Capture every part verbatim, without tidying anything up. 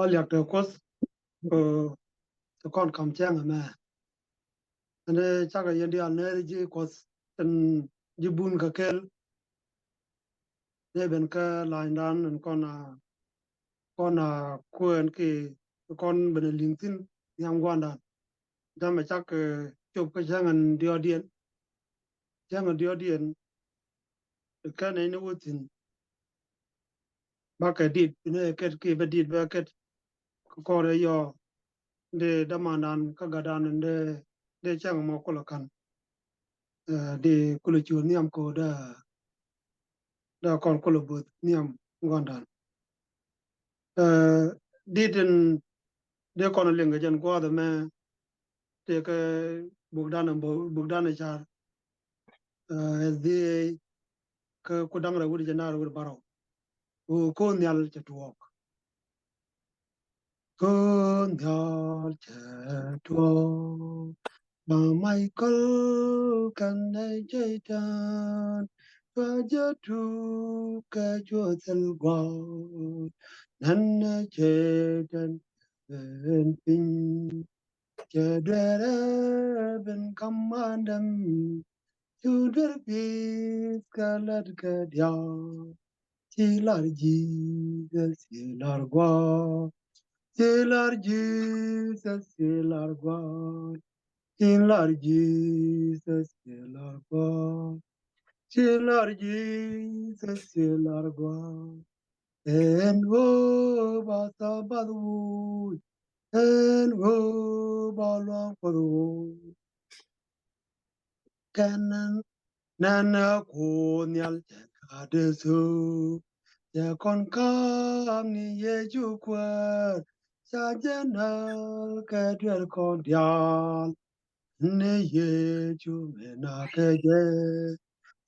Ɔ liak te Kuoth, ɛ, te kɔn kam cäŋ ɛmɛ. Ɛn ɛ cakɛ yɛn diaal nɛɛri ji̱ Kuɔth tin ji̱ bun kɛ kɛl. Nɛ ben kä lanydan ɛn kɔn a, kɔn a kuɛn ki kɔn ben a liŋ thi̱n nhiam gua̱ndan. Jamɛ cak, ɛ, cop kä cäŋ ɛn diɔ̱ɔ̱diɛn. Cäŋ ɛn diɔ̱ɔ̱diɛn. Kɛn ɛ ni wä thi̱n. Bakɛ dit, bi ni ɛ ket ki bɛ dit bɛ ket. Kä kɔrɛ yɔ, dee dämandan kä gatdan dee, dee cäŋ mɔ kulɛ ka̱n. Ɛ, dee kulɛ cuɔl nhiam ko dee, dee kɔn kulɛ bo̱th nhiam gua̱ndan. Ɛ, dit in dee kɔn liŋ kɛ jɛn gua̱a̱th ɛmɛ, tëëkɛ bukdan, bukdan ɛ car. Ɛ, S D A kä ku da̱ŋ rɛw wi̱cdɛ jiɛn da̱ŋ rɛw wi̱cdɛ bärɔw. Ɣöö ko̱n nhial cɛ tuɔɔk. Ko̱n nhial cɛ tuɔɔk. Ba Michael kɛnɛ Cɛytan cua jɛ tuk kɛ cuɔ thil gua̱a̱th. Nɛnɛ Cɛytan ben piny. Cɛ duerɛ ben ka̱m mandɛm. Cu duer pi̱th kɛ lät kɛ diaal. Ci lar Jesus ci lar gua̱a̱th. Ci lar Jesus ci lar gua̱a̱th. Ci lar Jesus ci lar gua̱a̱th. Ci lar Jesus ci lar gua̱a̱th. Ɛn ɣöö ba Thabath woc. Ɛn ɣöö ba luaŋ Kuɔth woc. Kɛn nɛnɛ Kuoth nhial cɛ ka̱t ɛ thok. Cɛ kɔn ka̱m ni Yecu Kuäär. Ca jɛ näk kɛ duer kɔn diaal. Ni Yecu mëë näk kɛ jɛ.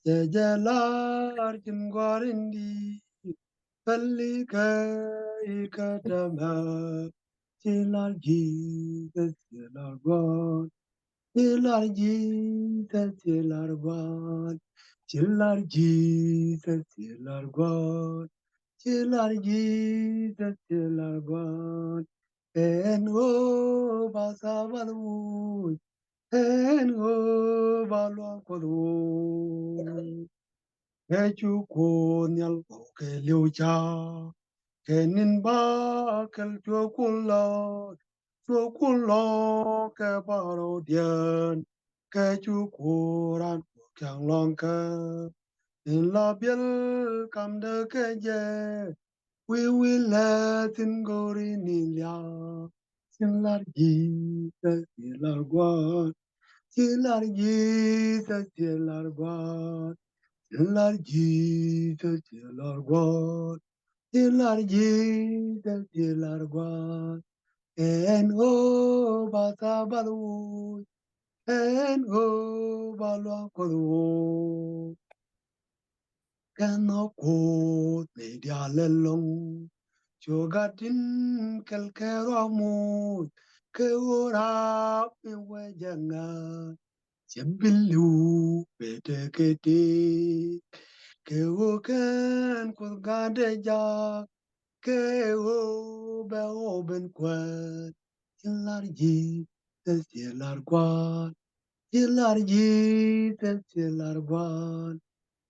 Cɛ jɛ lar ji̱n gua̱a̱r in di̱i̱t. Pälikä ikä tämɛ. Ci lar Jesus ci lar gua̱a̱th. Ci lar Jesus ci lar gua̱a̱th. Ci lar Jesus ci lar gua̱a̱th. Ci lar Jesus ci lar gua̱a̱th. Ɛn ɣöö ba Thabath woc. Ɛn ɣöö ba luaŋ Kuɔth woc. Kɛ cu Kuoth nhial kɛ li̱w ca. Kɛ ni̱n ba kɛl cuɔ Kuoth lɔt. Cuɔ Kuoth lɔt kɛ bärɔwdiɛn. Kɛ cu Kuoth raan Kuɔth kiaŋ lɔŋ kɛ. Ni̱n la biɛl kamdɛ kɛ jɛ. Wi̱i̱ wi̱i̱ lɛ thi̱n go̱o̱ri ni lia̱a̱. Ci lar Jesus ci lar gua̱a̱th. Ci lar Jesus ci lar gua̱a̱th. Ci lar Jesus ci lar gua̱a̱th. Ci lar Jesus ci lar gua̱a̱th. Ɛn ɣöö ba Thabath woc. Ɛn ɣöö ba luaŋ Kuɔth woc. Kɛ nhɔk Kuoth nɛy diaal ɛlɔ̱ŋ. Cu gat in kɛl kɛ ruac moc. Kɛ ɣöö raap mi wee jɛ ŋa̱th. Cɛ bi li̱w bɛ tekɛ tëë. Kɛ ɣöö kɛn Kuoth Gatdɛ jak. Kɛ ɣöö bɛ ɣɔw ben kuäär. Ci lar Jesus ci lar gua̱a̱th. Ci lar Jesus ci lar gua̱a̱th.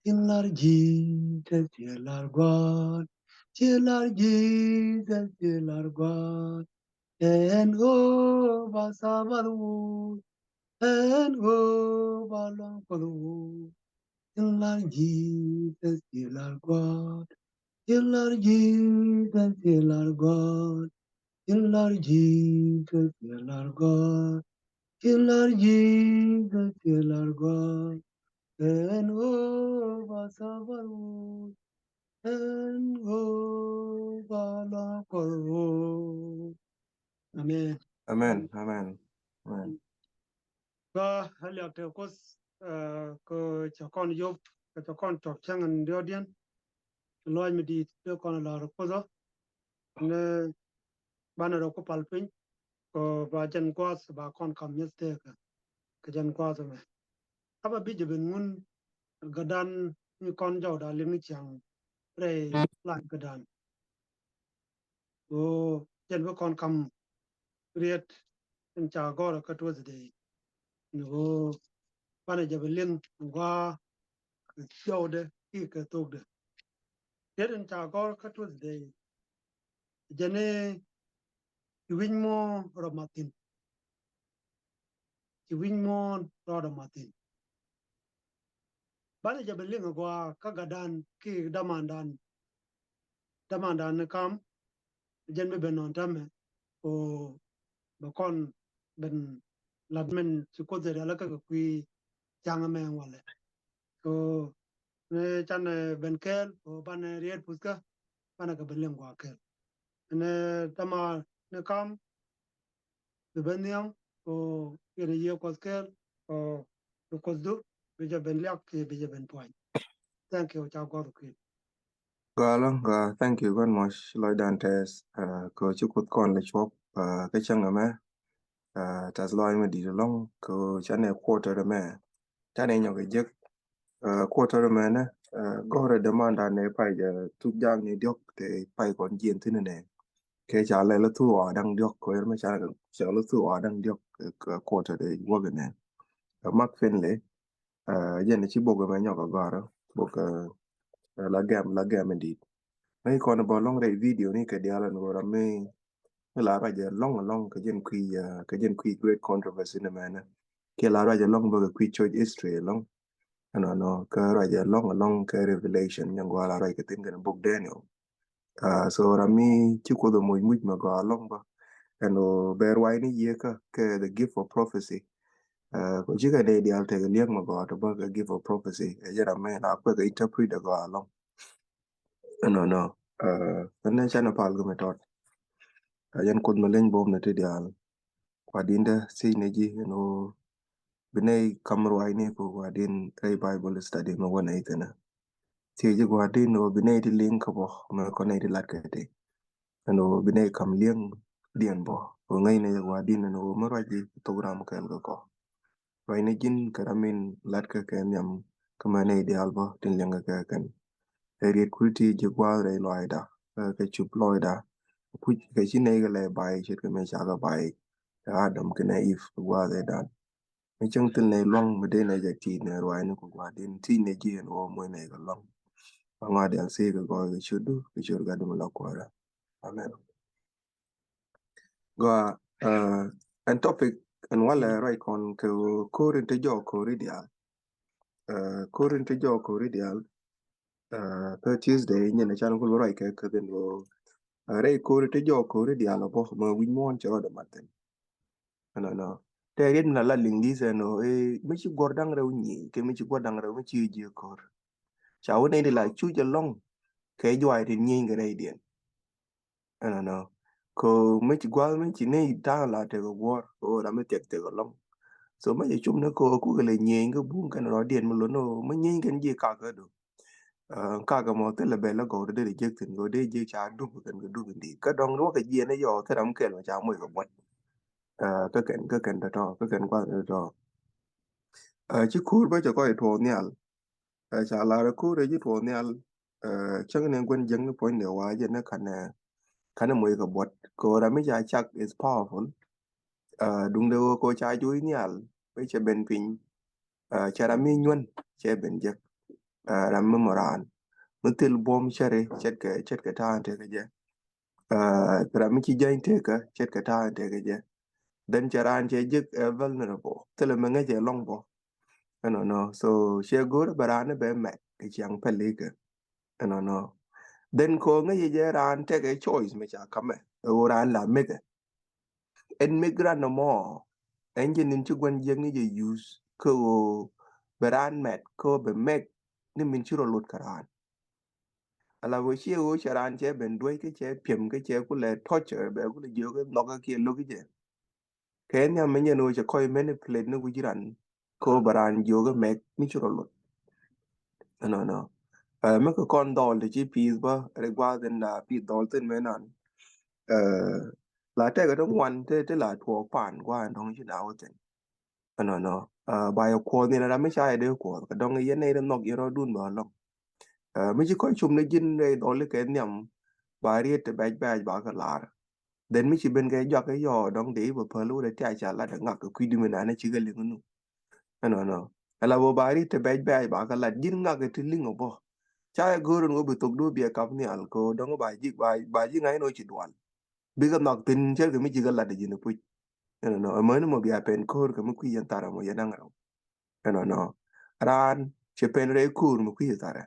Ci lar Jesus ci lar gua̱a̱th. Ci lar Jesus ci lar gua̱a̱th. Ɛn ɣöö ba Thabath woc. Ɛn ɣöö ba luaŋ Kuɔth woc. Ci lar Jesus ci lar gua̱a̱th. Ci lar Jesus ci lar gua̱a̱th. Ci lar Jesus ci lar gua̱a̱th. Ci lar Jesus ci lar gua̱a̱th. Ɛn ɣöö ba Thabath woc. Ɛn ɣöö ba luaŋ Kuɔth woc. Amen. Amen. Amen. Amen. Ba a liak te Kuoth, ɛ, kɛ cɛ kɔn yop, kɛ cɛ kɔn cɔk cäŋ in diɔ̱ɔ̱diɛn. Lɔc mi di̱i̱t dee kɔn lar Kuoth ɔ. Ni banɛ rɔ ku pal piny. Kɛ ba jɛn gua̱a̱th ba kɔn kam mi̱eth tëëkä. Kɛ jɛn gua̱a̱th ɛmɛ. Aba bi jɛ ben ŋun gatdan ni kɔn jɔwda liŋ ni ciaŋ rɛy lac gatdan. Ɣöö jɛn bi kɔn kam riet in ca gɔr kä Tuesday. Ni ɣöö banɛ jɛ bi liŋ in gua kɛ jɔwdɛ ki kɛ thokdɛ. Riet in ca gɔr kä Tuesday jɛn ni ci wi̱c muɔ̱ɔ̱n rɔ mathin. Ci wi̱c muɔ̱ɔ̱n rɔ mathin. Banɛ jɛ bi liŋ a gua kä gatdan ki damandan. Damandan ni kam jɛn bi ben nɔn tämɛ ko bɛ kɔn ben lat min ci Kuoth dee ala kä kɛ kui̱ ca̱ŋ mɛ walɛ. So ni canɛ ben kɛɛl ko banɛ riet puthkä banɛ kɛ bi liŋ gua kɛɛl. Ni dama ni kam bi ben nhiam ko yɛn a yiëë Kuɔth kɛɛl ko bi Kuothdu bi jɛ ben liak kiɛ bi jɛ ben puany. Thank you, ca guɔth kui̱. Gɔalä gɔa, thank you very much. Lɔcdan tɛth kɛ ci Kuoth kɔn lɛ cuɔp kä cäŋ ɛmɛ. Tɛth lɔc mi di̱t ɛlɔ̱ŋ kɛ canɛ quarter ɛmɛ canɛ nyɔk ɛ jek. Quarter ɛmɛ nɛ gɔrɛ dämandan nɛ pay jɛ thuk ja̱a̱ŋ ni diɔ̱k te pay kɔn jiɛn thi̱n nɛ. Kɛ ca lɛ lɛ thuk ɣɔaa da̱ŋ diɔ̱k kɛ ɛmɛ ca lɛ thuk ɣɔaa da̱ŋ diɔ̱k kɛ quarter dɛ wäk nɛ. Mak Finley jɛn ci bok ɛmɛ nyɔk a gɔrä bok la gɛm la gɛm in di̱t. Ni kɔn bä lɔŋ rɛy video ni kɛ diaal ɛn ɣöö ram mi mi la ruac ɛ lɔŋ ɛlɔŋ kɛ jɛn kui̱ kɛ jɛn kui̱ great controversy ni mɛnɛ. Kiɛ la ruac ɛ lɔŋ bä kɛ kui̱ church history ɛlɔŋ. Ɛnɔnɔ kɛ ruac ɛ lɔŋ ɛlɔŋ kɛ Revelation nyɛ gɔaa la ruac kɛ thin kɛn bok Daniel. So ram mi ci Kuoth ɛ moc muc mɛ gɔaa ɛlɔŋ bä ɛn ɣöö bɛ ruac ni yiëë kä kɛ the gift of prophecy. Kɔ cikɛ nɛy diaal tekɛ liɛk mɛ gɔaa tɔ bä kɛ gift of prophecy ɛ jɛ ram mi la kuɛ kɛ interpret ɛ gɔaa ɛlɔŋ. Ɛnɔnɔ ɛn nɛ canɛ pal gɛ mɛ tɔt. Ɛ jɛn Kuoth mɛ leny bom ni ti diaal. Kuadindä thiecnɛ ji̱ ɛn ɣöö bi nɛy kam ruaacni ku kuadin rɛy Bible study mɛ wä nɛy thi̱nɛ. Thiec ji̱ kuadin ɣöö bi nɛy ti liŋ kä bä mɛ kɔ nɛy ti lat kɛ ti. Ɛn ɣöö bi nɛy kam liŋ diɛn bä ɣöö ŋäcnɛ ji̱ kuadin ɛn ɣöö mi ruac ji̱ thok ram kɛɛl kɛ kɔ. Ruacni ji̱n kɛ ram in lat kɛ kɛ nhiam kä mɛ nɛy diaal bä tin liŋ kɛ kɛ kɛn. Ɛ riet kuri ti ji̱ gua̱a̱th rɛy lɔaacda kɛ cup lɔcda. Kuc kɛ ci nɛy kɛ lɛ bay ce̱tkɛ mɛ cakɛ bay. Kɛ Adam kɛnɛ Eve kɛ gua̱a̱th rɛydan. Mi cäŋ thil nɛy luaŋ mi dee nɛy jɛ ti̱i̱t nɛ ruaacni ku gua̱a̱th din ti̱i̱t nɛ ji̱ ɛn ɣöö muɔc nɛy kɛ luaŋ. Ba ŋɔaat diaal thiec kɛ gɔɔy kɛ ciötdu kɛ ciöt Gatdu mi la kuäärä. Amen. Gɔaa ɛn topic ɛn walɛ ruac kɔn kɛ ɣöö ko̱r in te jɔɔk ko̱ri diaal. Ko̱r in te jɔɔk ko̱ri diaal. Kä Tuesday nyɛn a can kul ruac kɛ käthin ɣöö rɛy ko̱r in te jɔɔk ko̱ri diaal ɔ bä mɛ wi̱c muɔ̱ɔ̱n cɛ rɔɔdɛ mat thin. Ɛnɔnɔ tɛ riet mi la la liŋ li̱th ɛn ɣöö mi ci guɔ̱r da̱ŋ rɛw nyieny kɛ mi ci guɔ̱r da̱ŋ rɛw mi ci ji̱ ko̱r. Ca wä nɛy ti la cuc ɛlɔ̱ŋ kɛ juac ti nyieny kɛ rɛydiɛn. Ɛnɔnɔ kɛ mi ci gua̱a̱th mi ci nɛy ta̱a̱ŋ la tekɛ guɔ̱ɔ̱r kɛ ɣöö ram mi thiɛk tekɛ lɔ̱ŋ. So mi ci cum ni kɛ ɣöö kukɛ lɛ nyieny kä buŋ kɛn rɔ̱diɛn mi lot ni ɣöö mi nyieny kɛn ji̱ kakä do̱. Kakä mɔ thilɛ bɛl lä gɔw ti dee jek thi̱n kɛ ɣöö dee jek ca dup kɛn kɛ dup in di̱i̱t kä dɔ̱ŋ ni wä kɛ jiɛn ni yɔɔ thil ram kɛl mɔ ca moc kɛ buɔ̱t. Kä kɛn kä kɛn tɔ̱tɔ̱ kä kɛn gua̱a̱th tɔ̱tɔ̱. Ci ko̱r bä cɛ kɔc tuɔɔk nhial. Ca lar ko̱r ɛ ji̱ tuɔɔk nhial. Cäŋ ni gua̱n jiäkni puɔ̱nydɛ wa jɛ ni kanɛ kanɛ moc kɛ buɔ̱t kɛ ɣöö ram mi ca cak is powerful. Duŋdɛ ɣöö kɛ ɣöö ca joc nhial mi cɛ ben piny. Cɛ ram mi nyuän cɛ ben jek. Ram mi mɔ raan mi thil buɔ̱m cäri ce̱tkɛ ce̱tkɛ ta̱a̱ tekɛ jɛ. Ram mi ci jäny tekä ce̱tkɛ ta̱a̱ tekɛ jɛ. Then cɛ raan cɛ jek ɛ vulnerable thilɛ mi ŋäcɛ lɔŋ bɔ. Ɛnɔnɔ so cɛ go̱o̱r bɛ raan ni bɛ mɛk kɛ ciaŋ pɛl ikɛ. Ɛnɔnɔ then kɛ ɣöö ŋäcɛ jɛ raan tekɛ choice mi ca kamɛ ɛ ɣöö raan la mekɛ. Ɛn mɛk ran nɔmɔ ɛn jɛ nin ci gua̱n jiäkni jɛ use kä ɣöö bɛ raan mɛt kä ɣöö bɛ mɛk ni min ci rɔ lot kä raan. Ala ɣöö ciɛ ɣöö cɛ raan cɛ ben duec kä cɛ piɛm kä cɛ kulɛ torture bɛ kulɛ jiök kä nhɔkä kiɛ lo̱k kä jɛ. Kɛ nhiam mi nyɛn ɣöö cɛ kɔc manipulate ni wi̱c ran kä ɣöö bɛ raan jiök kä mɛk mi ci rɔ lot. Ɛnɔnɔ mi kɛ kɔn dhɔl ti ci pi̱i̱th bä ri gua̱a̱th in la pi̱i̱th dhɔl thin mɛ nan. La tɛkɛ ti ŋuan ti ti la tuɔɔk paan gua̱a̱th in dɔ̱ŋ ci na wä thin. Ɛnɔnɔ ba yɛ kuɔth ni ram mi ca yɛ dee kuɔth kɛ dɔ̱ŋ yɛn nɛy ri nhɔk yɛn rɔɔdun ba lɔŋ. Mi ci kɔc cum ni ji̱n rɛy dhɔli kɛ nhiam ba riet ti bɛc bɛc ba kɛ lar. Then mi ci ben kɛ juak kɛ yɔɔ dɔŋ dee i̱ bɛ päl wä dee tia ca lat ɛ ŋak kɛ kui̱ dumi naan ɛ ci kɛ liŋ nu. Ɛnɔnɔ. Ala bä ba ri te bɛc bɛc ba kɛ lat ji̱n ŋak kɛ ti liŋ ɔ bä. Ca ɛ go̱o̱r ɛn wä bi thok duɔ biɛ kap nhial kɛ wä dɔŋ ba ji̱ ba ji̱ ŋa̱c ɛn wä ci dual. Bikɛ nhɔk thi̱n cärkɛ mi ji̱ kɛ lat ji̱n puc. Ɛnɔnɔ ɛmɛni mɔ bia pɛn ko̱o̱r kɛ mi kui̱ yɛn thar ɛmɔ yɛn da̱ŋ rɛw. Ɛnɔnɔ raan cɛ pɛn rɛy ko̱o̱r mi kui̱ yɛ tharɛ.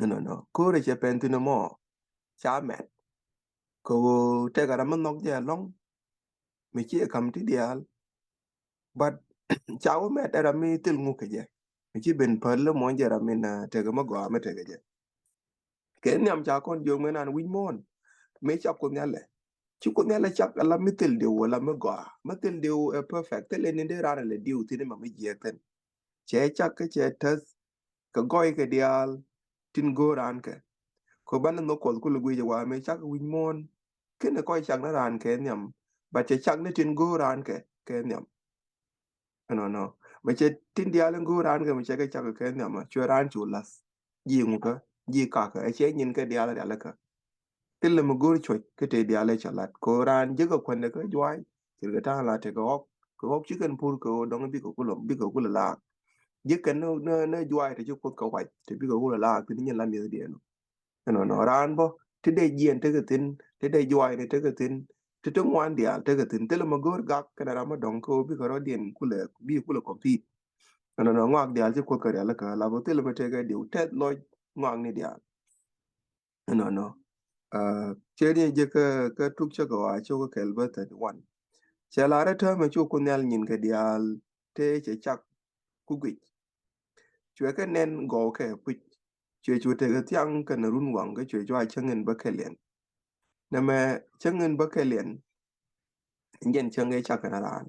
Ɛnɔnɔ ko̱o̱r cɛ pɛn thi̱n ɛmɔ ca mɛt. Kɛ ɣöö tɛkɛ ram mi nhɔk jɛ ɛlɔ̱ŋ mi ci ɛ ka̱m ti diaal. But ca wä mɛt ɛ ram mi thil ŋuk kɛ jɛ mi ci ben päl lä muɔ̱ny jɛ ram mi na tekɛ mi gɔaa mi tekɛ jɛ. Kɛ nhiam ca kɔn jiök mëë nan wi̱c muɔ̱ɔ̱n mëë cak Kuoth Nhial ɛ. Ci Kuoth Nhial ɛ cak ala mi thil diw ala mi gɔaa mi thil diw ɛ perfect thil ɛ ni dee ran ala diw thi̱n ma mi jiɛk thi̱n. Cɛ cak kä cɛ täth kɛ gɔy kɛ diaal tin go̱o̱r raan kɛ. Kɛ banɛ nhök Kuɔth kulɛ guic ɛ wa mëë cak wi̱c muɔ̱ɔ̱n kinɛ kɔc cak ni raan kɛ nhiam. But cɛ cak ni tin go̱o̱r raan kɛ kɛ nhiam. Ɛnɔnɔ mɛ cɛ tin diaal in go̱o̱r raan kɛ mɛ cɛ kɛ cak kɛ nhiam cuɛ raan cu lath. Ji̱ ŋukä ji̱ kakä ɛ cɛ nyin kɛ diaal rialikä. Thilɛ mi go̱o̱r cuɔc kä te diaal ɛ cɛ lat kɛ ɣöö raan jiäkä kuändɛ kä jua̱a̱c. Cir kɛ ta̱a̱ŋ la tekɛ ɣɔk kɛ ɣɔk ci kɛn pur kɛ ɣöö dɔŋ bikɛ kulɛ bikɛ kulɛ laak. Jiäkɛn ni ni jua̱a̱c te ci Kuoth kɛ wac te bikɛ kulɛ laak thi̱n nyin la mi̱ethdiɛn. Ɛnɔnɔ raan bä ti dee jiɛn tekɛ thi̱n ti dee jua̱a̱cni tekɛ thi̱n. Ti ti ŋuan diaal tekɛ thi̱n thilɛ mi go̱o̱r gak kɛnɛ ram mi dɔ̱ŋ kä bikɛ rɔ̱diɛn kulɛ bi kulɛ compete. Ɛnɔnɔ ŋɔak diaal ci Kuoth kɛ rialikä la bä thilɛ mi tekɛ diw tɛth lɔc ŋɔakni diaal. Ɛnɔnɔ cɛ ni jɛ kä kä tuk cä kɛ wa cok kɛ kɛl bä thirty one. Cɛ la rɛ täämɛ cu Kuoth Nhial nyin kɛ diaal tëë cɛ cak ku guic. Cuɛ kɛ nɛn gɔw kɛ puc. Cuɛ cu tekɛ thiaŋ kɛn run waŋ kä cuɛ cua cäŋ in bä kɛ liɛn. Nɛmɛ cäŋ in bä kɛ liɛn. Jɛn cäŋ kɛ cak kɛn raan.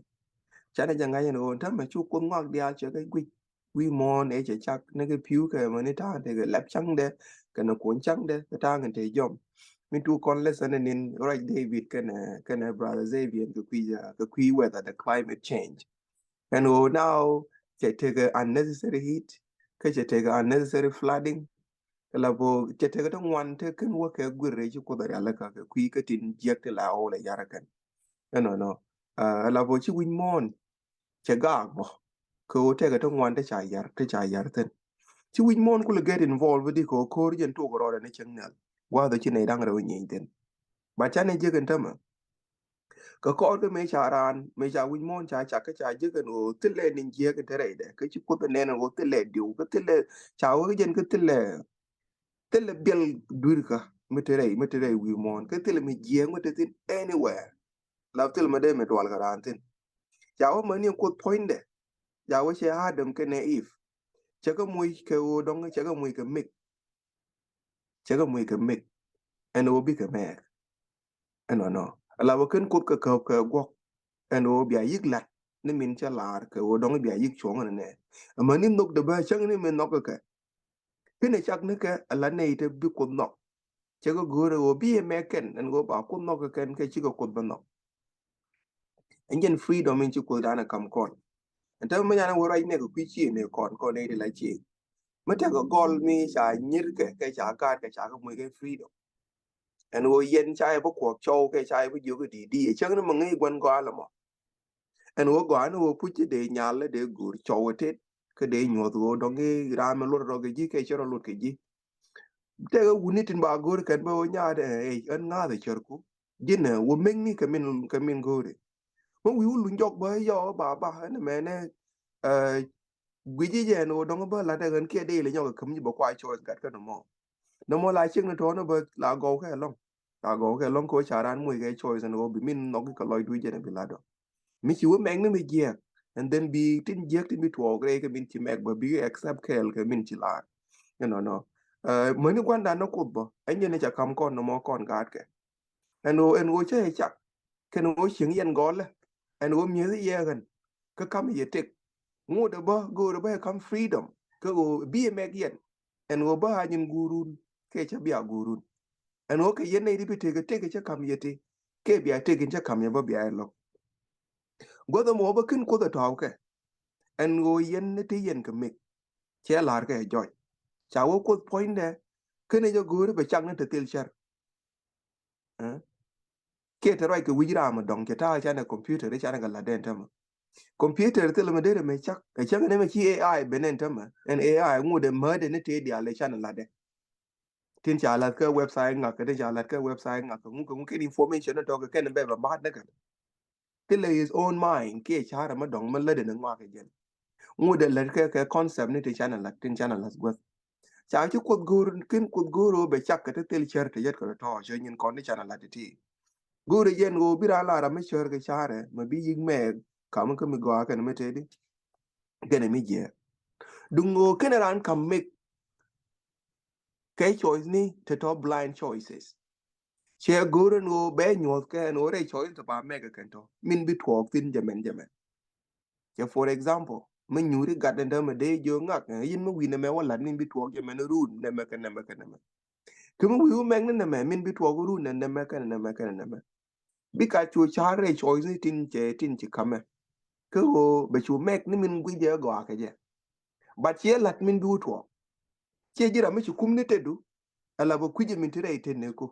Canɛ jɛ ŋa̱c in ɣöö tämɛ cu Kuoth ŋɔak diaal cuɛ kɛ guic. Wi̱i̱ muɔ̱ɔ̱n ëë cɛ cak ni kɛ pi̱w kɛ mäni ta̱a̱ŋ tekɛ lɛp ca̱ŋdɛ kɛnɛ kuɔn ca̱ŋdɛ kɛ ta̱a̱ŋ in te jɔm. Mi tu kɔn lesson in in ruac David kɛnɛ kɛnɛ brother Xavier kɛ kui̱ kɛ kui̱ weather the climate change. Ɛn ɣöö now cɛ tekɛ unnecessary heat kä cɛ tekɛ unnecessary flooding. Kɛ la bä cɛ tekɛ ti ŋuan te kɛn wä kɛ guir rɛy ci Kuoth a rialikä kɛ kui̱ kä tin jiäk ti la ɣöö lɛ yar kɛn. Ɛnɔnɔ ɛ la bä ci wi̱c muɔ̱ɔ̱n cɛ gaak bä kɛ ɣöö tekɛ ti ŋuan ti ca yar ti ca yar thi̱n. Ci wi̱c muɔ̱ɔ̱n kulɛ get involved di kɛ ɣöö ko̱r jɛn tok rɔɔdɛ ni cieŋ nhial. Gua̱a̱th ɔ ci nɛy da̱ŋ rɛw nyieny thi̱n. But canɛ jiäk in tämɛ. Kɛ kɔɔr kä mëë ca raan mëë ca wi̱c muɔ̱ɔ̱n ca cak kä ca jiäk ɛn ɣöö thilɛ ni jiäk in te rɛydɛ kä ci Kuoth ɛ nɛn ɛn ɣöö thilɛ diw kä thilɛ ca wä kä jɛn kä thilɛ thilɛ biɛl dui̱rkä mi te rɛy mi te rɛy wi̱i̱ muɔ̱ɔ̱n kä thilɛ mi jiäk mi te thi̱n anywhere. La thilɛ mi dee mi dual kɛ raan thi̱n. Ca wä mäni Kuoth puɔ̱nydɛ ca wä cɛ Adam kɛnɛ Eve. Cɛ kɛ muc kɛ ɣöö dɔ̱ŋ cɛ kɛ muc kɛ mik. Cɛ kɛ muc kɛ mik ɛn ɣöö bikɛ mɛɛk. Ɛnɔnɔ ala wä ken Kuoth kɛ käp kɛ guɔ̱k ɛn ɣöö bia yi̱k la̱t ni min cɛ la̱r kɛ ɣöö dɔ̱ŋ bia yi̱k cuɔ̱ŋ ɛn nɛ. Amäni nhök dee bä cäŋ ni min nhɔk kɛ kɛ. Kinɛ cak ni kɛ ala nɛy te bi Kuoth nhɔk. Cɛ kɛ go̱o̱r ɛ ɣöö bi ɛ mɛk kɛn ɛn ɣöö ba Kuoth nhɔk kɛ kɛn kɛ cikɛ Kuoth bä nhɔk. Ɛn jɛn freedom in ci Kuoth dan ɛ kam kɔn. Ɛn te mi nyan ɛ wä ruac nɛ kɛ kui̱ ci ɛ nɛ kɔn kɔn nɛ ti la ci. Mi tekɛ gɔl mi ca nyir kɛ kɛ ca gaat kɛ ca kɛ muc kɛ freedom. Ɛn ɣöö yɛn ca yɛ bi kuɔk cɔw kɛ ca yɛ bi jiök i̱ di̱i̱t di̱i̱t ɛ cäŋ ni mi ŋäc gua̱n gɔaa lɛ mɔ. Ɛn ɣöö gɔaa ni ɣöö puc ci dee nyal lɛ dee go̱o̱r cɔw ɛ tet kä dee nyuɔ̱th ɣöö dɔ̱ŋ i̱ raam mi luɔt rɔ kɛ ji̱ kɛ cɛ rɔ luɔt kɛ ji̱. Tekɛ wuni tin ba go̱o̱r kɛn bä ɣöö nyaat ɛ ɛn ŋa̱th ɛ cärku. Ji̱n ɛ wä mekni kɛ min kɛ min go̱o̱ri. Mä wi̱i̱ wä luny jɔk bä yɔ ba ba ɛn mɛnɛ. Guici jɛ ɛn ɣöö dɔ̱ŋ bä lat ɛ ɣän kiɛ dee ilɛ nyɔk ɛ käm ji̱ bä kua choice gat kä nɔmɔ. Nɔmɔ la ciek ni tɔɔni bä la gɔw kɛ ɛlɔ̱ŋ. La gɔw kɛ ɛlɔ̱ŋ kɛ ɣöö ca raan muc kɛ choice ɛn ɣöö bi min nhɔk kɛ lɔc dui̱c jɛn ɛ bi lat ɔ. Mi ci wä mɛk ni mi jiɛɛk and then bi tin jiɛɛk tin bi tuɔɔk rɛy kɛ min ci mɛk bä bi accept kɛɛl kɛ min ci laar. Ɛnɔnɔ. Mäni gua̱ndan ni Kuoth bä ɛn jɛn ni ca ka̱m kɔn nɔmɔ kɔn gaatkɛ. Ɛn ɣöö ɛn ɣöö cä yɛ cak kɛn ɣöö cieŋ yɛn gɔlɛ ɛn ɣöö mi̱eth yɛ ɣän kä ka̱m yɛ tëk. Ŋot ɛ bä go̱o̱r ɛ bä yɛ ka̱m freedom kä ɣöö bi yɛ mɛk yɛn. Ɛn ɣöö bä a nyin guurun kɛ cä bia guurun. Ɛn ɣöö kɛ yɛn nɛy ti bi tëk ɛ tëk ɛ cä ka̱m yɛ ti kɛ bia tëk in cä ka̱m yɛ bä bia yɛ lo̱k. Guäth ɛmɔ bä ken Kuoth ɛ tɔ̱ɔ̱kɛ. Ɛn ɣöö yɛn ni te yɛn kɛ mik cɛ la̱r kɛ jɔc. Ca wä Kuoth puɔ̱nydɛ ken ɛ jɛ go̱o̱ri bɛ cak ni te thil cär. Kiɛ te ruac kɛ wi̱c ram mi dɔ̱ŋ cɛ ta̱a̱ canɛ computer canɛ kɛ la̱t ɛn tämɛ. Computer thilɛ mi derɛ mi cak ɛ cak ni mi ci A I ben ɛn tämɛ. Ɛn A I ŋut ɛ määtdɛ ni tëë diaal ɛ canɛ la̱tdɛ. Tin ca la̱t kä website ŋak kɛ tin ca la̱t kä website ŋak kɛ ŋu kɛ ŋu kɛn information ni tɔ̱ kɛ kɛn bɛ bɛ ma̱a̱t ni kɛ. Thilɛ his own mind kiɛ ca̱rɛ mi dɔ̱ŋ mi lätdɛ ni ŋuak kɛ jɛn. Ŋut ɛ lät kɛ kɛ concept ni ti canɛ la̱t tin canɛ la̱t guäth. Ca ci Kuoth go̱o̱r kin Kuoth go̱o̱r ɣöö bɛ cak kɛ ti thil cär ti yet kɛ tɔ̱ cä nyin kɔn ni canɛ la̱t ti ti. Go̱o̱r ɛ jɛn ɣöö bi raan la ram mi cär kɛ ca̱rɛ mɛ bi yi̱k mɛɛk kam kä mi gɔaa kɛn mi tëëdi kɛn mi jiɛɛk. Duŋ ɣöö kɛn raan kam mek kɛ choice ni ti tɔ̱ blind choices. Cɛ go̱o̱r ɛn ɣöö bɛ nyuɔ̱th kɛ ɛn ɣöö rɛy choice ti ba mɛk kɛ kɛn tɔ̱ min bi tuɔɔk thin jɛ mɛn jɛ mɛn. Cɛ for example mi nyuuri gat ni dämɛ dee jiö ŋak ɛ yin mi wi̱i̱ nɛmɛ wä la̱t min bi tuɔɔk jɛ mɛn run nɛmɛ kɛ nɛmɛ kɛ nɛmɛ. Kä mi wi̱i̱ wä mɛk ni nɛmɛ min bi tuɔɔk run nɛ nɛmɛ kɛ nɛmɛ kɛ nɛmɛ. Bi ka cu ca̱r rɛy choice ni tin cɛ tin ci kamɛ. Kä ɣöö bɛ cu mɛk ni min gui̱c jɛ gɔaa kɛ jɛ. But ciɛ la̱t min bi wä tuɔɔk. Ciɛ ji̱ ram mi ci kum ni tetdu. Ala bɛ kui̱c jɛ min ti rɛy tetni ku.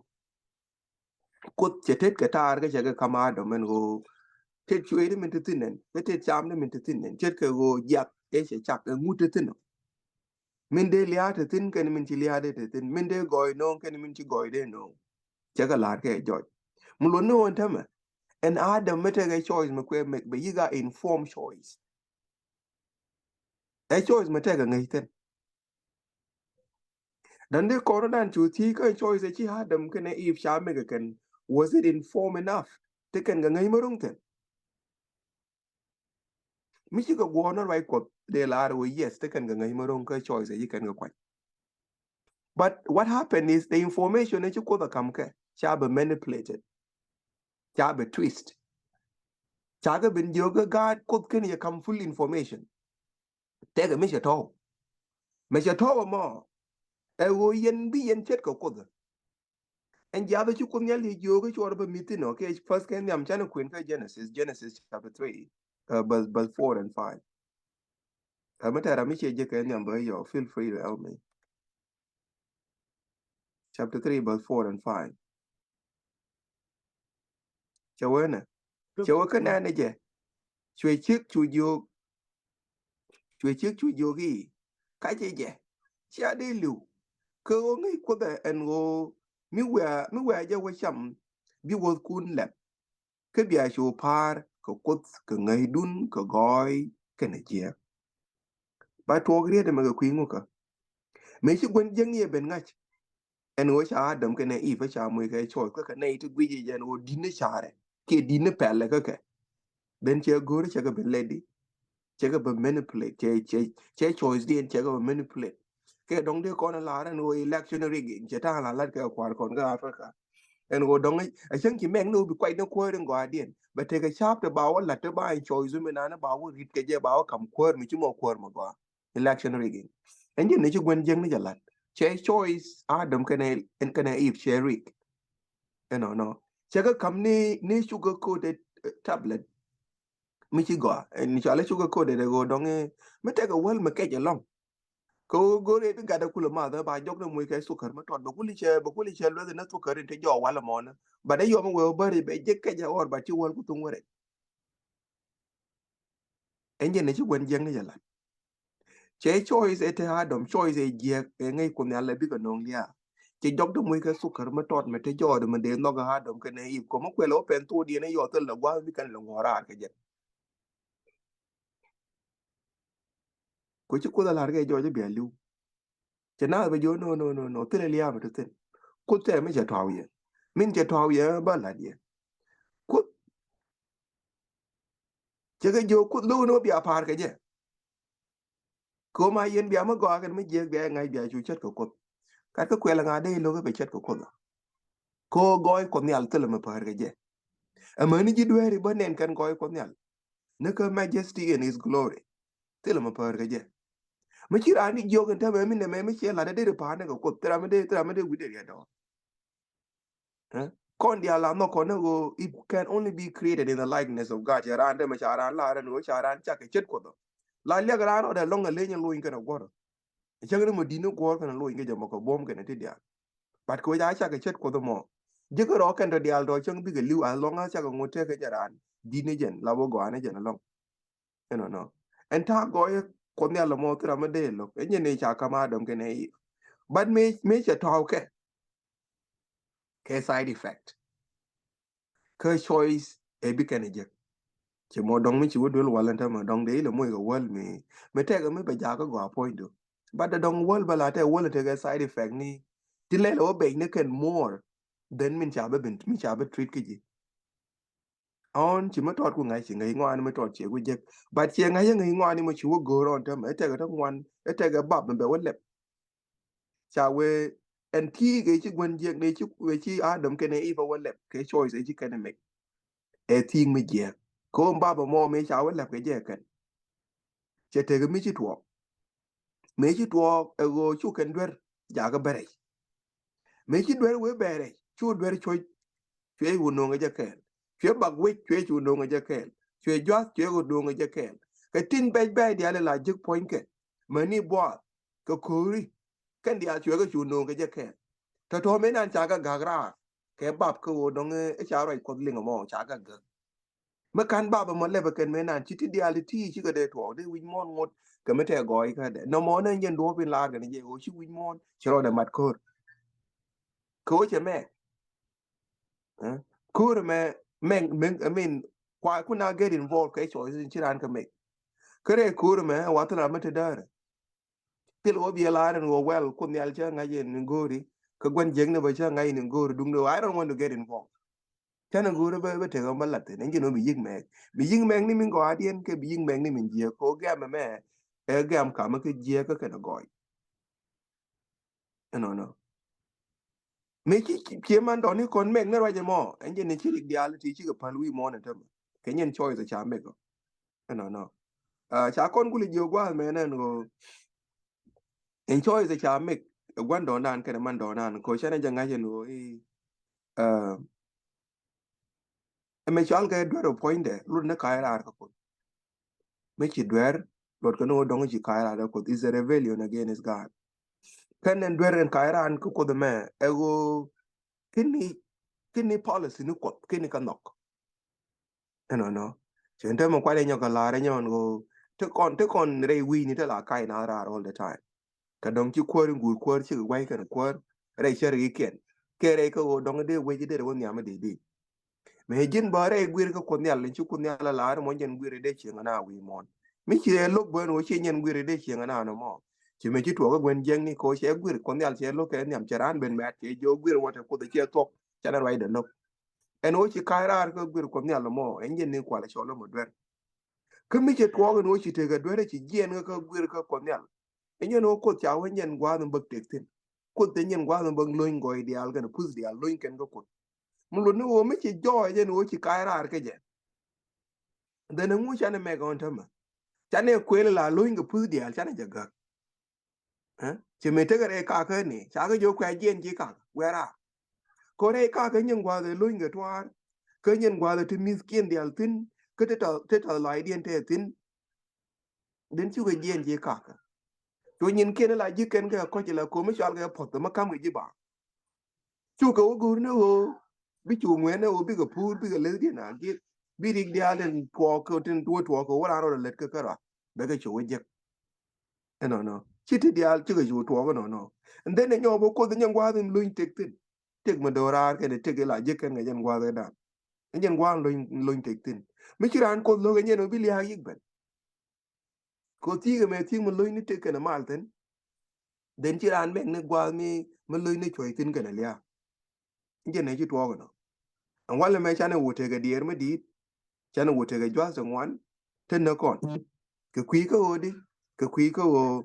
Kuoth cɛ tet kɛ taar kä cɛ kɛ kam Adam ɛn ɣöö tet cueetni min te thi̱n ɛn kä tet camni min te thi̱n ɛn ce̱tkɛ ɣöö jiath ëë cɛ cak ɛ ŋut te thi̱n ɔ. Min dee lia̱a̱ te thi̱n kɛn min ci lia̱a̱ dee te thi̱n min dee gɔɔy no̱o̱ŋ kɛn min ci gɔɔy dee no̱o̱ŋ. Cɛ kɛ la̱r kɛ jɔc mi luɔt ni ɣöö ɛn tämɛ. Ɛn Adam mi tekɛ choice mi kuɛ mɛk bɛ yi̱k a inform choice. Ɛ choice mi tekɛ ŋäc thi̱n. Dan dee kɔn dan cu thiec kä choice ci Adam kɛnɛ Eve ca mɛk kɛn, was it inform enough ti kɛn kɛ ŋäc mi ro̱ŋ thi̱n? Mi ci kɛ guɔ̱ɔ̱r ni ruac Kuɔth dee la̱r wee yes ti kɛn kɛ ŋäc mi ro̱ŋ kä choice ci kɛn kɛ kuany. But what happened is the information ci Kuoth a kam kɛ ca bɛ manipulated, ca bɛ twist. Ca kɛ ben jiök kä gaat Kuoth kɛn yɛ kam full information. Tekɛ mi cɛ tɔ̱w. Mɛ cɛ tɔ̱w ɛmɔ ɛ ɣöö yɛn bi yɛn ce̱tkɛ Kuoth. Ɛn jiath ci Kuoth Nhial yɛ jiök kä cuɔr bä mi̱th inɔ kɛ first kɛ nhiam canɛ kuën kä Genesis, Genesis chapter three, uh, verse, verse four and five. Ɛ mi tɛra mi ciɛ jɛ kɛ nhiam bä yɔ, feel free to help me. Chapter three, verse four and five. Cɛ wee nɛ cɛ wee kä nɛɛni jɛ. Cuɛ ciek cu jiök. Cuɛ ciek cu jiök i̱ ka ci jɛ cia dee li̱w. Kɛ ɣöö ŋäc Kuoth ɛ ɛn ɣöö mi wɛ̈ɛ mi wɛ̈ɛ jɛ wä cam bi wäthkun lɛp. Kä bia cu pa̱a̱r kɛ Kuoth kɛ ŋäcdun kɛ gɔɔy kɛnɛ jiääk. Ba tuɔɔk riet ɛmɛ kɛ kui̱ ŋukä. Mëë ci gua̱n jiäkni ɛ ben ŋa̱c. Ɛn ɣöö ca Adam kɛnɛ Eve ca moc kɛ choice kä kɛ nɛy ti guic i̱ jɛn ɣöö di̱t ni carɛ kiɛ di̱t ni pɛlɛ kä kɛ. Ben cɛ go̱o̱ri cɛ kɛ ben lɛt di. Cɛ kɛ ben manipulate cɛ cɛ cɛ choice diɛn cɛ kɛ ben manipulate. Kɛ dɔ̱ŋ dee kɔn lar ɛn ɣöö election rigging cɛ ta̱a̱ la lat kɛ kua̱r kɔn kä Africa. Ɛn ɣöö dɔ̱ŋ a cäŋ ci mɛk ni ɣöö bi kuac ni kuäär in gɔaa diɛn bɛ tekɛ ca̱p te ba wä la̱t te ba in choice mi nani ba wä rit kɛ jɛ ba wä kam kuäär mi ci mɔ kuäär mi gɔaa. Election rigging. Ɛn jɛ ni ci gua̱n jiäkni jɛ lat cɛ choice Adam kɛnɛ ɛn kɛnɛ Eve cɛ rig. Ɛnɔ nɔ cɛ kɛ kam ni ni sugar coated, eh, tablet. Mi ci gɔaa ɛn cɔalɛ sugar coated ɛ ɣöö dɔŋ mi tekɛ wäl mi kɛc ɛlɔŋ. Kɛ ɣöö go̱o̱r ëë ti gat ɛ kulɛ math ɛ ba jɔk ni moc kɛ thukär mi tɔt bɛ kuli cɛ bɛ kuli cɛ lueth ni thukär in te jɔɔk wal ɛmɔni. Bat ɛ yɔm ɛ wee wä bäri bɛ jek kɛc ɛ ɣɔr bat ci wäl ku thuŋ wärɛ. Ɛn jɛ ni ci gua̱n jiäkni jɛ lat. Cɛ choice ɛ te Adam choice ɛ jiäk ɛ ŋäc Kuoth Nhial ɛ bikɛ no̱o̱ŋ lia̱a̱. Cɛ jɔk dee moc kɛ thukär mi tɔt mi te jɔɔt mi dee nhɔk ɛ Adam kɛnɛ Eve kɔ mi kuɛl ɛ wä pɛn thok diɛn ɛ yɔth thil lɛ gua̱a̱th mi kɛn lɛ ŋuɔ̱ɔ̱r raar kɛ jɛ. Ku ci Kuoth a la̱r kɛ jɔɔc ɛ bia li̱w. Cɛ naath bɛ jiök no no no no thilɛ lia̱a̱ mi te thi̱n. Kuoth tɛɛ mi cɛ tɔ̱a̱w yɛ min cɛ tɔ̱a̱w yɛ ba la̱t yɛ. Kuoth cɛ kɛ jiök Kuoth lo̱k ni wä bia pa̱a̱r kɛ jɛ. Kɛ ɣöö ma yɛn bia mi gɔaa kɛn mi jiäk bia ŋa̱c bia cu ce̱tkɛ Kuoth. Kat kä kuɛl ŋa̱ dee lo̱k bɛ ce̱tkɛ Kuoth. Kɛ ɣöö gɔɔy Kuɔth Nhial thilɛ mi päär kɛ jɛ. Amäni ji̱ dueeri bä nɛn kɛn gɔɔy Kuɔth Nhial. Ni kä majesty in his glory. Thilɛ mi päär kɛ jɛ. Mi ci raan ni jiök in tämɛ mi nɛmɛ mi ciɛ lat dee ri pa̱a̱r ni kɛ Kuoth thilɛ mi dee thilɛ mi dee wi̱dɛ riɛt dɔɔr. Eh? Kɔn diaal la nhɔk kɔn ni ɣöö it can only be created in the likeness of God. Cɛ raan dee mɛ ca raan laar ɛn ɣöö ca raan cak kɛ ce̱t Kuoth ɔ. La liak raan ɔ dee lɔŋ ɛ leny ɛ lony kɛn ɛ guɔ̱r ɔ. Cäŋ ni mɔ di̱t ni guɔ̱r kɛn ɛ lony kɛ jɛ mɔ kɛ buɔ̱m kɛn ɛ ti diaal. But kɛ wec a cak kɛ ce̱t Kuoth ɔ mɔ. Ji̱ kɛ rɔ kɛn tɔ diaal tɔ cäŋ bikɛ li̱w, as long as cakɛ ŋot tekɛ jɛ raan di̱t ni jɛn la wä gɔaa ni jɛn alɔŋ. Ɛnɔ nɔ. Ɛn ta̱a̱ gɔɔyä Kuɔth Nhial ɛmɔ thil ram mi dee lo̱k. Ɛn jɛn ni ca ka̱m Adam kɛnɛ Eve. But mëë, mëë cɛ tɔ̱ɔ̱kɛ kɛ side effect. Kä choice ɛ bi kɛn ɛ jek. Ci mɔ dɔŋ mi ci wä duel wal ɛn tämɛ dɔŋ dee ilɛ moc kɛ wäl mi, mi tɛkɛ mi bɛ jakä gɔaa puɔ̱nydu. But dɛ dɔŋ wäl bä la tɛ wäl tɛ kɛ side effect ni. Ti lɛl wä bɛc ni kɛn more than min ca bä bin, min ca bä treat kä ji̱. Ɔn ci mi tɔt ku ŋa̱c ci ŋa̱c ŋɔani mi tɔt ciɛ ku jek. But ciɛ ŋa̱c ŋa̱c ŋɔani mi ci wä go̱o̱r ɔn tämɛ. Ɛ tɛkɛ tä ŋuan, ɛ tɛkɛ bap mi bɛ wä lɛp. Ca wee ɛn thiik ëë ci gua̱n jiɛk ni ci wee ci Adam kɛnɛ Eve wä lɛp kɛ choice ëë ci kɛnɛ mek. Ɛ thiik mi jiɛk. Kɛ ɣöö baba mɔ mëë ca wä lɛp kɛ jɛ kɛn. Cɛ tekɛ mi ci tuɔɔk. Mëë ci tuɔɔk ɛ ɣöö cu kɛn duer jakä bɛ rɛc. Mëë ci duer wee bɛ rɛc cu duer coc. Cuɛ wä no̱o̱ŋ ɛ jɛ kɛɛl. Cuɛ bak wec cuɛ cu no̱o̱ŋ ɛ jɛ kɛɛl. Cuɛ juath cuɛ wä no̱o̱ŋ ɛ jɛ kɛɛl. Kɛ tin bɛc bɛc diaal la ji̱k puɔ̱nykɛ. Mäni buath kɛ ko̱ri. Kɛn diaal cuɛ kɛ cu no̱o̱ŋ kɛ jɛ kɛɛl. Tɔ̱tɔ̱ mëë nan ca kɛ gak raar kɛ bap kä ɣöö dɔ̱ŋ ɛ ca ruac Kuɔth liŋ ɛmɔ ca kɛ gak. Mi kan bap ɛmɔ lɛpɛ kɛn mëë nan ci ti diaal ti ti cikɛ dee tuɔɔk dee wi̱c muɔ̱ɔ̱n ŋot kɛ mi tɛɛ gɔɔy kä dɛ nɔmɔ nɛ nyɛn duɔ̱ɔ̱p in laar kɛn jɛ ɣöö ci wi̱c muɔ̱ɔ̱n ci rɔɔdɛ mat ko̱r. Kɛ ɣöö cɛ mɛk. Ko̱r mɛ mɛk mɛk I mean kua kuna get involved kɛ choices in ci raan kɛ mɛk. Kɛ rɛ ko̱r mɛ wathila mɛ te däärɛ. Thil wä biɛ laaren wä well Kuoth Nhial cä ŋa̱c in go̱o̱ri. Kɛ gua̱n jiäkni bä cä ŋa̱c in go̱o̱ri duŋdɛ I don't want to get involved. Canɛ go̱o̱ri bä bä tekɛ bä lath in ɛn jɛ nɔ mi yi̱k mɛk mi yi̱k mɛk ni min gɔaadiɛn kɛ bi yi̱k mɛk ni min jiäk kɛ wä gɛm ɛmɛ. Ɛ gɛm kamä kä jiäk kä kɛn ɛ gɔɔy. Ɛnɔnɔ. Mëë ci cie man dɔ̱ni kɔn mɛk ni ruac ɛmɔ ɛn jɛ ni ci rik diaal ti cikɛ päl wi̱i̱ muɔ̱ɔ̱n ɛn tämɛ kɛ nyɛn choice ca mɛk ɔ. Ɛnɔnɔ. Ca kɔn kuli jiök gua̱a̱th mɛn ɛn ɣöö ɛn choice ca mɛk ɛ gua̱n dɔ̱nan kɛnɛ man dɔ̱nan kɛ canɛ jɛ ŋa̱c ɛn ɣöö i̱ Ɛmɛ cɔal kɛ duer ɔ puɔ̱nydɛ lut ni ka̱a̱c raar kä Kuoth. Mi ci duer luɔt kɛ ni ɣöö dɔ̱ŋ ci ka̱a̱c raar kä Kuoth is a rebellion against God. Kɛn ɛn duer ɛn ka̱a̱c raar kä Kuoth ɛmɛ ɛ ɣöö kini kini policy ni Kuoth kini kä nhɔk. Ɛnɔnɔ. Cɛ ɛn täämɛ kualɛ nyɔk kɛ la̱r ɛ nyɔn ɣöö ti kɔn ti kɔn rɛy wi̱i̱ni ti la ka̱a̱c na raar all the time. Kɛ dɔ̱ŋ ci kuäär in guur kuäär cikɛ gua̱c kɛn kuäär rɛy cär i̱ kiɛn kɛ rɛy kä ɣöö dɔ̱ŋ dee wec dee rɛ wä nhiam dee dee. Mëë ji̱n bä rɛy guir kä Kuoth Nhial in ci Kuoth Nhial a la̱r mɔ jɛn guir dee cieŋ ana wi̱i̱ muɔ̱ɔ̱n. Mi ci ɛ lo̱k bä ɛn ɣöö ci nyɛn guir dee cieŋ ana nɔmɔ. Ci mëë ci tuɔɔk ɛ gua̱n jiäkni kɛ ɣöö cɛ guir Kuoth Nhial cɛ lo̱k kɛ nhiam cɛ raan ben mɛt cɛ jiök guir wä te Kuoth cɛ thuɔ̱k canɛ ruacdɛ lo̱k. Ɛn ɣöö ci ka̱a̱c raar kä guir Kuɔth Nhial nɔmɔ ɛn jɛn ni kualɛ cɔl ɛmɔ duer. Kä mi cɛ tuɔɔk ɛn ɣöö ci tekɛ duer ɛ ci jiɛɛn kä guir kä Kuoth Nhial. Ɛn jɛn ɣöö Kuoth ca wä nyɛn gua̱a̱th in bäk tek thi̱n. Kuoth te nyɛn gua̱a̱th in bäk lo̱ny gɔɔy diaal kɛn puth diaal lo̱ny kɛn kä Kuoth. Mi luɔt ni ɣöö mi ci jɔɔc ɛn ɣöö ci ka̱a̱c raar kä jɛ. Dhɛn ɛŋu canɛ mɛk ɣɔn tämɛ. Canɛ kuël la lo̱ny kɛ puth diaal canɛ jɛ gäk. Ci mëë tekɛ rɛy kakä ni ca kä jiök kuɛ jiɛn ci kakä wɛra. Kɔ rɛy kakä nyɛn gua̱a̱th ɛ lo̱ny kɛ tuaar. Kä nyɛn gua̱a̱th ɛ ti mi̱thkiɛn diaal thi̱n kä ti tɔ̱ ti tɔ̱ lɔaacdiɛn tɛ thi̱n. Dhin cukɛ jiɛn ci kakä. Cu nyin kiɛn la ji̱ kɛn kɛ kɔc la komi cɔal kɛ puɔth kɛ mi ka̱m kɛ ji̱ ba. Cukɛ wä go̱o̱r ni ɣöö bi cu ŋuɛn ni ɣöö bikɛ puur bikɛ leth diɛn a gi̱th bi rik diaal tin tuɔɔk kɛ tin tuɔɔk tuɔɔk kɛ wä raan rɔ lät kä kärɔa. Bɛ kɛ cu wä jek. Ɛnɔnɔ ci ti diaal cikɛ cu tuɔɔk ɛnɔnɔ. And then ɛ nyɔk bä Kuoth nyɛ gua̱a̱th in luny tek thin. Tek mi do̱raar kɛn tek ila jek kɛn kɛ jɛn gua̱a̱th kɛ dan. Ɛn jɛn gua̱a̱th luny luny tek thin mi ci raan Kuoth lo̱k ɛ nyɛn ɔ bi lia̱a̱k yik ben. Kɛ ɣöö thi̱i̱k ɛmɛ thi̱i̱k mi lo̱cni tek kɛnɛ mal thi̱n. Then ci raan mɛk ni gua̱a̱th mi mi lo̱cni cuɔ̱c thi̱n kɛnɛ lia̱a̱. Jɛn ɛ ci tuɔɔk ɛnɔ. Ɛn walɛ mɛ canɛ wut tekɛ diɛɛr mi di̱i̱t. Canɛ wut tekɛ jua̱th ti ŋuan. Te näk kɔn kɛ kui̱ kä ɣöö di kɛ kui̱ kä ɣöö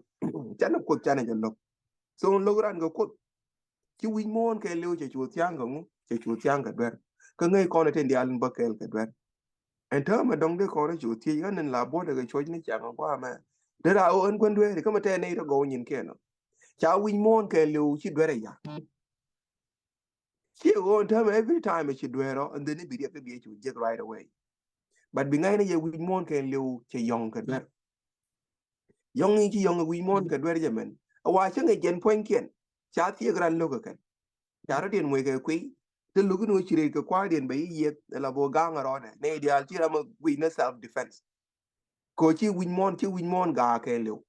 canɛ Kuoth canɛ jɛ lo̱k. So lo̱k ran kɛ Kuoth. Ci wi̱c muɔ̱ɔ̱n kɛɛliw cɛ cu thia̱a̱ŋ kɛ ŋu cɛ cu thia̱a̱ŋ kɛ duer. Kä ŋäc kɔn ɛ tin diaal in bä kɛɛl kɛ duer. Ɛn täämɛ dɔ̱ŋ dee kɔn rɔ cu thiec ɣän in la buɔ̱t ɛ kɛ cuɔ̱c ni ciaŋ ɛ gua̱a̱mɛ. Dee raa ɣöö ɛn gua̱n dueeri kä mi tɛɛ nɛy rɔ gɔw nyin kɛn ɔ. Ca wi̱c muɔ̱ɔ̱n kɛɛliw ci duer ɛ ya̱. Ci ɣöö ɛn täämɛ every time ɛ ci duer ɔ and then i̱ bi riɛk i̱ bi ɛ cu jek right away. But bi ŋa̱cni yɛ wi̱c muɔ̱ɔ̱n kɛɛliw cɛ yɔ̱ŋ kɛ duer. Yɔ̱ŋ i̱ ci yɔ̱ŋ ɛ wi̱c muɔ̱ɔ̱n kɛ duer jɛ mɛn a wa cäŋ ɛ jɛn puɔ̱nykiɛn. Ca thiek ran lo̱k ɛ kɛn. Ca rɔ diɛn muec kɛ kuiy. Te lo̱k in ɣöö ci rɛy kɛ kua̱rdiɛn bɛ i̱ yieth ala bä ga̱a̱ŋ a rɔɔdɛ nɛy diaal ci ram a guic ni self defense. Kɛ ɣöö ci wi̱c muɔ̱ɔ̱n, ci wi̱c muɔ̱ɔ̱n ga̱a̱ kɛɛliw.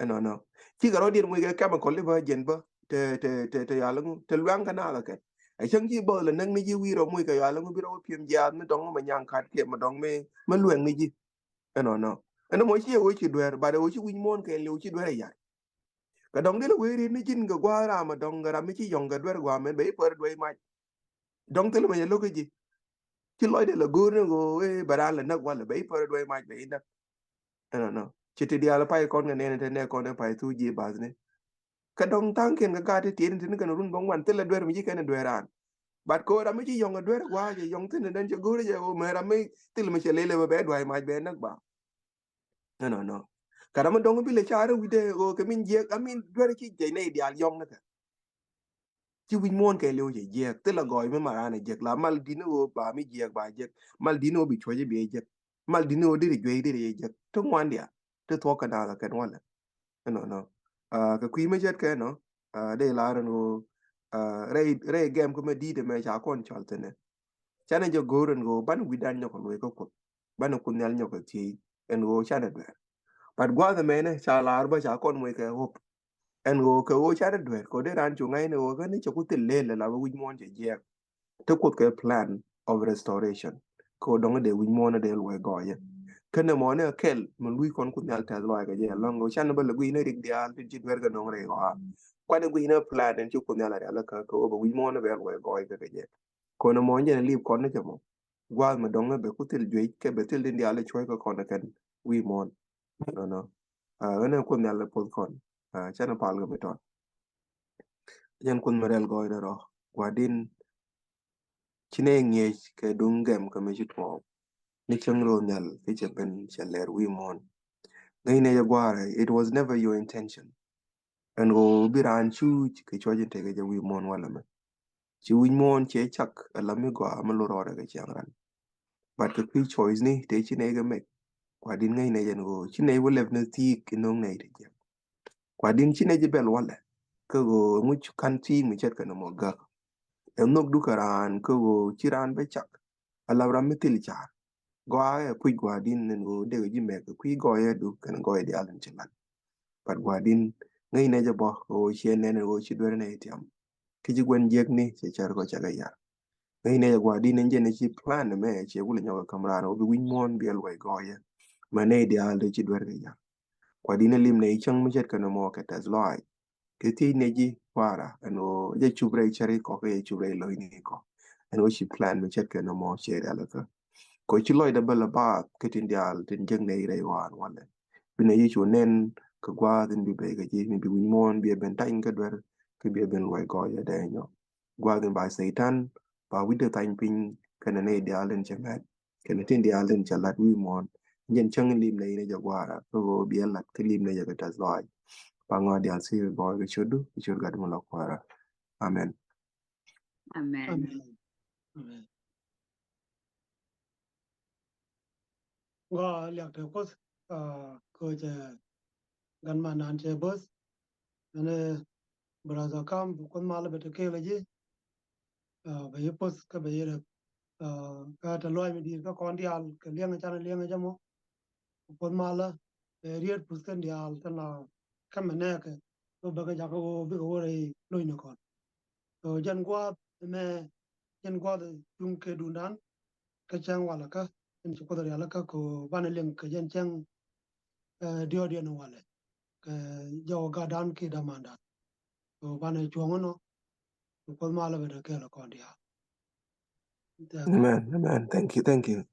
Ɛnɔnɔ. Cikɛ rɔɔdiɛn moc kɛ chemical i̱ bä jɛn bä te te te te yal ŋu te luɛŋ kɛ naath kɛn. Ɛ cäŋ ci bä lɛ näk ni ji̱ wi̱i̱ rɔ moc kɛ yal ŋu bi rɔ wä piɛm jiaath mi dɔŋ mi nyaŋ kat kiɛ mi dɔŋ mi mi luɛŋ ni ji̱. Ɛnɔnɔ. Ɛn mɔ ci ɛ ɣöö ci duer, but ɛ ɣöö ci wi̱c muɔ̱ɔ̱n kɛɛliw ci duer ɛ yar. Kɛ dɔŋ dee lɛ wee riet ni ji̱n kɛ gua̱a̱th ram a dɔŋ kɛ ram mi ci yɔ̱ŋ kɛ duer gua̱a̱ mɛn bɛ i̱ pär duey mac. Dɔŋ thil mɛ jɛ lo̱k kä ji̱. Ci lɔcdɛ lɛ go̱o̱r ni ɣöö ëë bɛ raan lɛ näk walɛ bɛ i̱ pär duey mac bɛ i̱ näk. Ɛnɔnɔ. Ci ti diaal pay kɔn kɛ nɛn te nɛ kɔn ɛ pay thuk ji̱ bath ni. Kɛ dɔŋ tha̱a̱ŋkiɛn kɛ gaat ti tiɛt ni ti ni kɛn run bä ŋuan thilɛ duer mi ci kɛn ɛ duer raan. But kɛ ɣöö ram mi ci yɔ̱ŋ ɛ duer gua̱a̱ jɛ yɔ̱ŋ thin ni den cɛ go̱o̱r jɛ ɣöö mɛ ram mi thil mi cɛ lelɛ bɛ bɛ duay mac bɛ näk ba. Ɛnɔnɔ. Kɛ ram mi dɔŋ bi lɛ ca̱r wi̱cdɛ ɣöö kɛ min jiɛk a min duer ci jɛ nɛy diaal yɔ̱ŋ ni kɛ. Ci wi̱c muɔ̱ɔ̱n kɛɛliw cɛ jiɛk thilɛ gɔɔy mi maran ɛ jiɛk la mal di̱t ni ɣöö ba mi jiɛk ba jiɛk mal di̱t ni ɣöö bi cuɔ̱c bi ɛ jiɛk mal di̱t ni ɣöö diri juey diri ɛ jiɛk ti ŋuan diaal ti thuɔ̱k kɛ naath kɛn walɛ. Ɛnɔnɔ. Kɛ kui̱ mi ce̱tkɛ nɔ dee lar ɛn ɣöö rɛy rɛy gɛm kä mi di̱i̱t ɛmɛ ca kɔn cɔl thi̱n ɛ. Canɛ jɛ go̱o̱r ɛn ɣöö banɛ wi̱dan nyɔk kɛ luɔ̱c kä Kuoth. Banɛ Kuoth Nhial nyɔk kɛ thiec ɛn ɣöö canɛ duer. But gua̱a̱th ɛmɛnɛ ca lar bä ca kɔn moc kɛ hope. Ɛn ɣöö kɛ ɣöö canɛ duer kɛ ɣöö dee raan cu ŋa̱cni ɣöö kä ni cɛ ku thil lel la bä wi̱c muɔ̱ɔ̱n cɛ jiɛɛk. Te Kuoth kɛ plan of restoration. Kɛ ɣöö dɔ̱ŋ dee wi̱c muɔ̱ɔ̱n dee luɔc gɔɔyɛ. Kɛnɛ mɔnɛ kɛl mi luc kɔn Kuoth Nhial tɛth lɔaac kɛ jɛ ɛlɔ̱ŋ ɣöö canɛ bä lɛ gui̱c ni rik diaal tin ci duer kɛ nɔŋ rɛy ɣɔaa. Kuanɛ gui̱c ni plan in ci Kuoth Nhial a rial kä kɛ ɣöö bɛ wi̱c muɔ̱ɔ̱n bɛ luɔc gɔɔyɛ kɛ kɛ jɛ. Kɛ ɣöö nɛ mɔnɛ jɛn liip kɔn ni cɛ mɔ. Gua̱a̱th mi dɔ̱ŋ bɛ ku thil juec kɛ bɛ thil din diaal cuɔ̱c kɛ kɔn kɛn wi̱i̱ muɔ̱ɔ̱n. Nɔnɔ. Ɣän ɛ Kuoth Nhial ɛ puɔth kɔn. Canɛ pal kɛ mi tɔt. Jɛn Kuoth mi rɛl gɔɔydɛ rɔ gua̱di̱n. Ci nɛ ŋi̱eec kɛ duŋ gɛm kɛ mi ci tuɔɔk. Ni cäŋ ro̱o̱ nhial kɛ cɛ ben cɛ lɛr wi̱i̱ muɔ̱ɔ̱n. Ŋäcnɛ jɛ gua̱a̱rɛ, it was never your intention. Ɛn ɣöö bi raan cuuc kɛ cuɔ̱c in tekɛ jɛ wi̱i̱ muɔ̱ɔ̱n walɛ mɛ. Ci wi̱c muɔ̱ɔ̱n cɛ cak ɛ la mi gɔaa mi lot rɔɔdɛ kɛ ciaŋ ran. But kɛ kui̱ choice ni tëë ci nɛy kɛ mek. Kua̱di̱n ŋäcnɛ jɛn ɣöö ci nɛy wä lɛp ni thiik in no̱o̱ŋ nɛy ti jiɛk. Kua̱di̱n ci nɛy ji̱ bɛl walɛ kä ɣöö ŋuc ka̱n thiik mi ce̱tkɛ nɔmɔ gäk. Ɛ nhök dukɛ raan kä ɣöö ci raan bɛ cak. Ɛ lap ram mi thil ca̱r. Gɔaa ɛ puc gua̱a̱di̱n in ɣöö dee ji̱ mɛk kɛ kui̱ gɔɔyädu kɛn gɔɔy diaal in ci la̱t. But gua̱a̱di̱n ŋäcnɛ jɛ bä kɛ ɣöö ciɛ nɛn in ɣöö ci duer nɛy tiam. Ki ci gua̱n jiäkni cɛ cär kɔ cakɛ yar. Ŋäcnɛ jɛ gua̱a̱di̱n in jɛn ci plan mɛ ciɛ wulɛ nyɔk kɛ käm raan ɣöö bi wi̱c muɔ̱ɔ̱n bi ɛ luɔc gɔɔyä. Mɛ nɛy diaal dee ci duer kɛ yar. Kua̱di̱n in lim nɛy cäŋ mi ce̱tkɛ nɔmɔ kɛ tɛth lɔaac. Kɛ thiec nɛ ji̱ kua̱ra ɛn ɣöö jɛ cup rɛy cäri kɔ kɛ jɛ cup rɛy lo̱cni kɔ. Ɛn ɣöö ci plan mi ce̱tkɛ nɔmɔ cɛ rialikä. Kɔ ci lɔcdɛ bä lɛ baath kɛ tin diaal tin jek nɛy rɛy ɣɔaan walɛ. Bi nɛ ji̱ cu nɛn kɛ gua̱a̱th in bi bɛy kɛ ji̱ mi bi wi̱c muɔ̱ɔ̱n bi ɛ ben tany kɛ duer kɛ bi ɛ ben luɔc gɔɔyä dee nyɔ. Gua̱a̱th in ba Satan ba wi̱cdɛ thany piny kɛnɛ nɛy diaal tin cɛ mɛt. Kɛnɛ tin diaal tin cɛ lat wi̱i̱ muɔ̱ɔ̱n. Jɛn cäŋ lim nɛ in jɛ gua̱a̱ra kä ɣöö biɛ lat kä lim nɛ jɛ kɛ tɛth lɔaac. Pa ŋɔaa diaal si gɔɔy kɛ ciötdu kɛ ciöt Gat mi la kuäärä. Amen. Amen. Amen. Amen. Ŋɔaa liak te Kuoth, ah, kɛ cɛ gan man nan cɛ bo̱th. Ɛn, eh, brother Kam, Kuoth mal bɛ te kɛɛl ji̱. Ah, bɛ yi poth kä bɛ yi rɛp. Ah, kä te luac mi di̱i̱t kä kɔn diaal kɛ liɛŋ can liɛŋ jɛ mɔ. Kuoth malä bɛ riet puth kɛn diaal kɛn la kä mɛ nɛɛkɛ bä bɛ kɛ jakä wä bikɛ wä rɛy lo̱cni kɔn. So jɛn gua̱a̱th ɛmɛ jɛn gua̱a̱th cuŋ kɛ dundan kä cäŋ walɛ kä in ci Kuoth rialikä kɛ banɛ liŋ kɛ jɛn cäŋ, eh, diɔ̱ɔ̱diɛn walɛ kɛ jɔw gatdan ki damandan. So banɛ cuɔ̱ŋ inɔ. Kɛ Kuoth malä bɛ dee kɛɛl kɔn diaal. Amen, amen. Thank you, thank you.